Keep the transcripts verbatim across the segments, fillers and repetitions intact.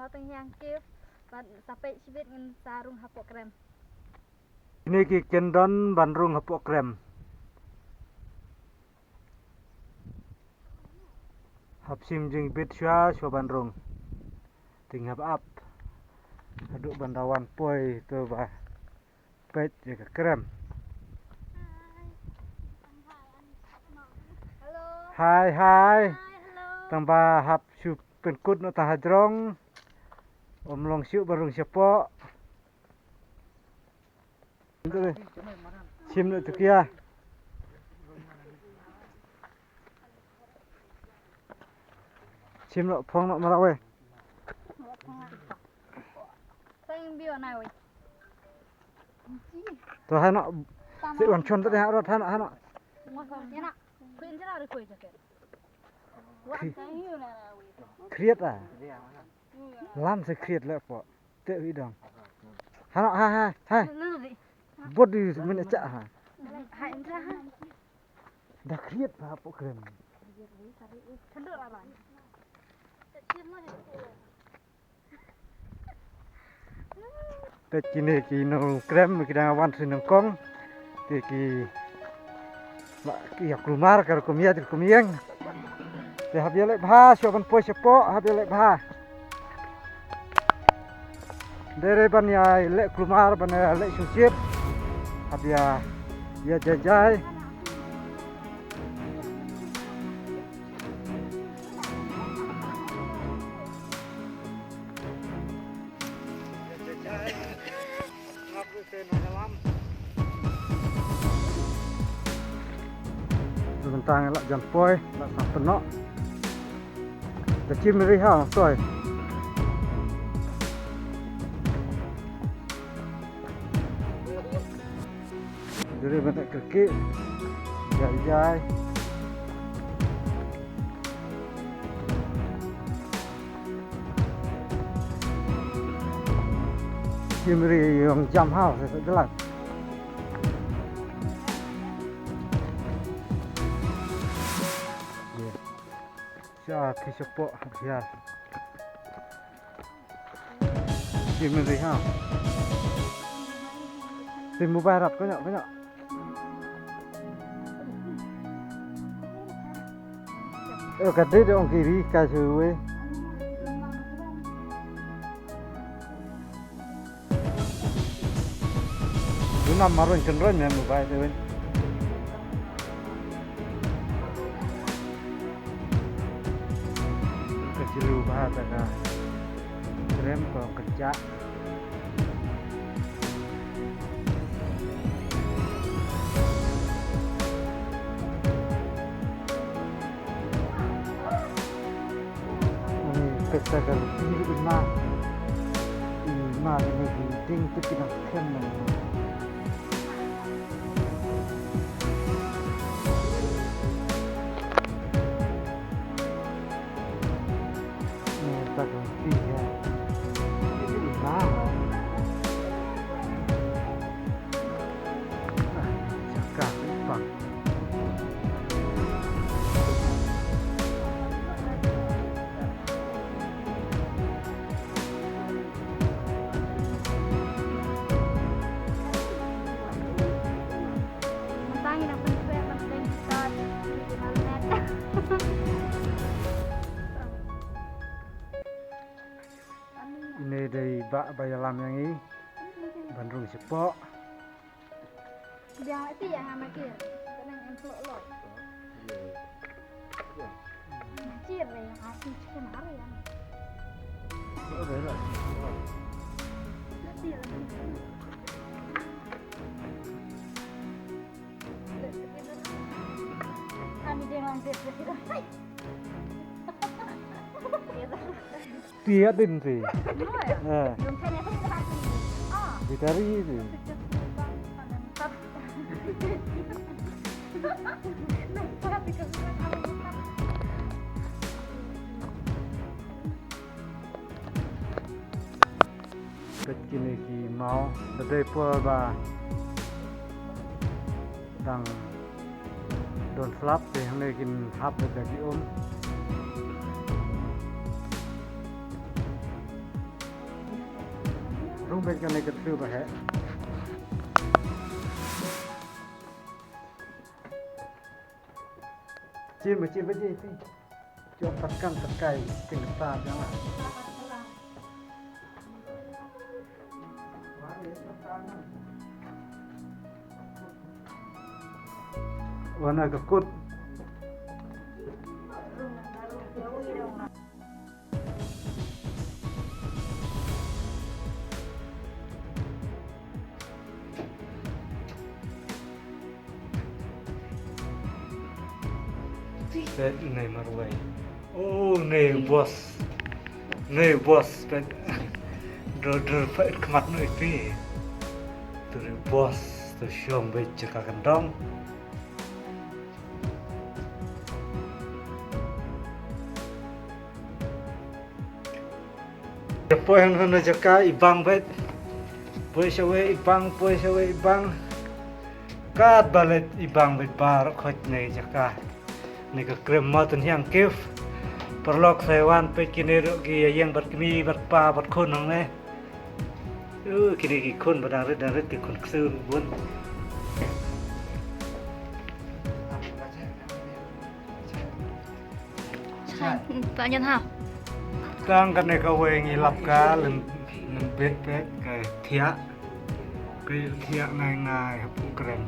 Tang hiang kip, ban sa peit shibit ngin sa rung hapoh krem. Kine ki kyndon ban rung hapoh krem. Hap shim jingbit shuwa shuwa ban rung. Te ngi hap ap haduh ban da wan poi to ba peit ïa ka krem. Hello. Hai, hai. Hi, hello. Tang ba hap shu pynkut noh tang hajrong. Ym long shuh ba rung shapoh. Shim noh tu kia. Shim noh phong noh mara wei. Tang bio na wei. To hano. Si wan chon tu ha rot hano hano. Ina. Kuin jara ri koi jaket. Kriat ah. Lam se kriat le po. Te wi dong. Hano ha ha ha. Bot di men cha ha. Da kriat ha po krem. Te kine ki nongkrem ki dang wan sha nyngkong. Te ki ba ki ïa kulmar ka rukom ïa rukom ïeng. Te hap ïa leh bha shuwa ban poi shapoh hap ïa leh bha. Dei re ban ïa leh kulmar ban ïa leh shushit. Hap ïa ïa jai jai. Bentang la jan poi la sa penok. Da chim ri ha toi. Dere ban tak kerki. Jai jai. Kim ri yong jam hau sa sa jalan. Sha ki shapoh biar. Kim ri ha. Sim mobile rat ko nyok ko nyok. Ơ ka dei dong ki ri ka shu we. Duna maron chun ron ne mobile de we. Ka jilu ba ta ka. Rem ko kerja. Ani peta kal bil ima. Ima ini ding tu kena kena. Mynta ngi dang pynkhreh ban pynstart original net. Ine dei ba ba ïalam ïa ngi ban rung shapoh. Biang lati ïa nga ma kir. Ka nang em ploh lok. Kir le ïa nga ti chicken hari ïa. Lati lati. Kami dia ngan zip zip kita. Hai. Ti adin ti. Di tari ti. Peit kine ki maw, da dei por ba dang don slap te hangne kin hap da ki um. Peit kane ka thlu ba heh. Chin ba chin ba ji ti. Chok pat kan pat kai ting ta jang la. Wana ka kut. Peit, une marwei. Oh, une boss. Une boss, peit. Dur dur, peit khmat noh iti. Tu une boss, tu shong, peit, jaka kyndong. Poi hangno hangno jaka i bang beit. Poi shawei i bang, poi shawei i bang. Katba leit i bang beit baroh khoit ne jaka. Ne ka Krem Mountain Hiang Cave. Paralok, sa ïa wan peit kine ruh ki ïa ïeng bad kmie bad kpa bad khun hangne. Uh, kine ki khun ba dang rit dang rit, ki khun ksew bun. Tang kane kawei ngi lap ka lem, lem bit bit ka thiah. Ka thiah ngai ngai ha pung krem.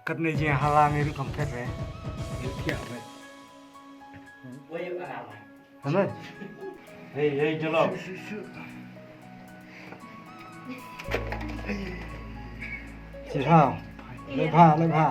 Katne jingïahala ngi ruh kam phet re. Thiah re. Hello. Hey, hey, jalo. Shisha. Lebha, lebha.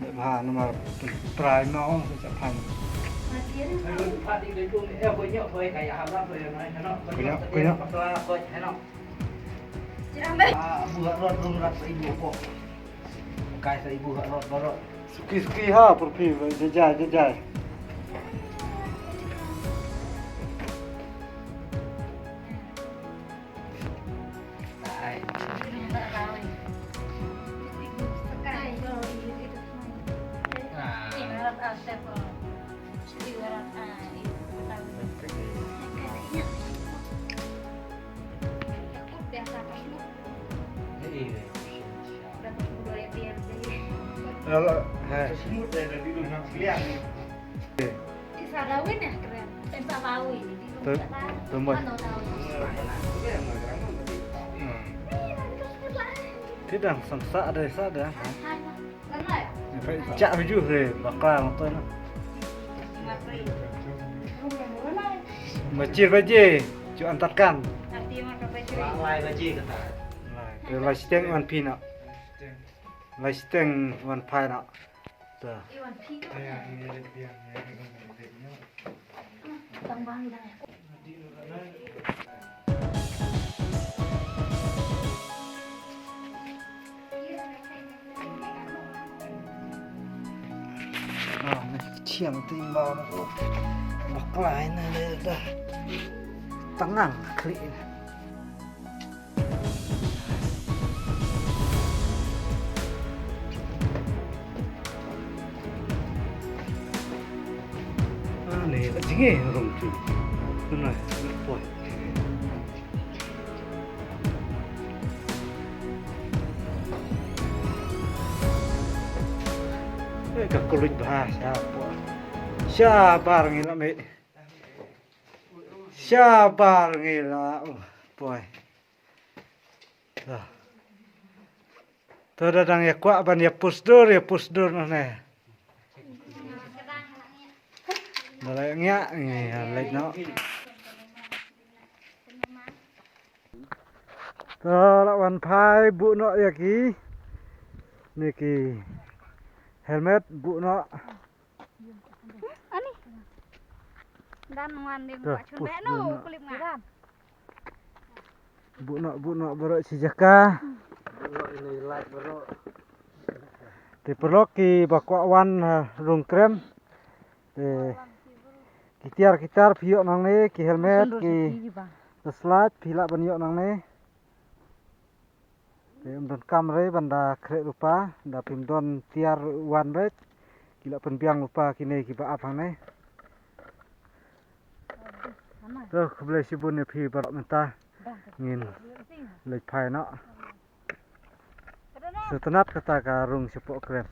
Lebha namar prai ma ong sa phan. Kunyah, kunyah. Abu harot rum rat sa ibu ko. Kai sa ibu harot barot. Suki, suki ha, purpi, jajai, jajai. Hello, hai. Tembak. Hmm. Ti dang sam sa de, sa de. Ni peit, cak baju de, bakla motor na. Machir baje, cu antarkan. Lai baje kata. Lai, te lai siteng wan phi na. Lai siteng wan phai na. Ta. Ah, ni chiang ti ma na ko. Bakla ina le da. Tangang kli ina. Ane ka jinge rong tu. Tuna poi. Eh, ka kulit bha sha poi. Shabar ngi la me. Shabar ngi la poi. To. To da dang ïa kwah ban ïa pusdur, ïa pusdur noh ne. Da la ngiah ngi leit noh. To la wan phai buh noh ïa ki. Ni ki helmet buh noh. Ani. Dan wan ding. Buh noh, buh noh baroh shi jaka. Te paralok kiba kwah wan, eh, rung krem. Te ki tiar ki tar phi ïoh nangne, ki helmet, ki flashlight phi lah ban ïoh nangne. Te ym don kam re ban da khreh lypa, da phim don tiar wan beit. Ki la pynbiang lypa kine kiba ap hangne. To, khublei shibun ïa phi baroh mynta. Ngin leit phai noh. Sngewtynnat kata ka rung shapoh kren.